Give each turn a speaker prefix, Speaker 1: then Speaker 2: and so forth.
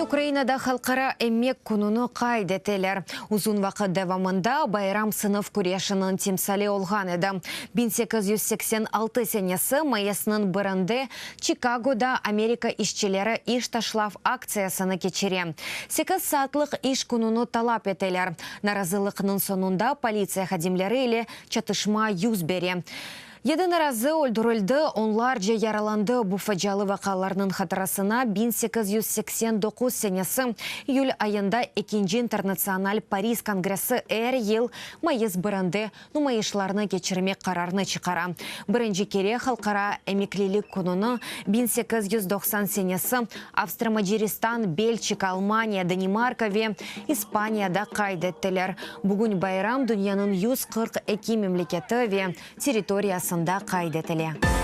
Speaker 1: Ukrainada Halqara emek kününi qayd eteler. Uzun vaqıt devamında bayram sınıf küreşiniñ timsali olğan edi. 1886 senesi mayısnıñ birinde Çikagoda Amerika işçileri iş taşlav aktsiyasını keçire. Sekiz saatlıq iş kününi talap eteler. Narazılıqnıñ soñunda politsiya hadimleri ile çatışma yüz bere. Yedi narazı öldürildi, onlarca yaralandı. Bu facialı vaqialarnıñ hatırasına 1889 senesi iyül ayında Ekinci internatsional Paris kongressi er yıl mayıs birinde numayışlarnı keçirmek qararını çıqara. Birinci kere Halqara emeklilik kününi 1890 senesi Avstro-Macaristan, Belçika, Almaniya, Danimarka ve İspaniyada qayd ettiler. Bugün bayram dünyanıñ 142 memleketi ve territoriyasında qayd etile.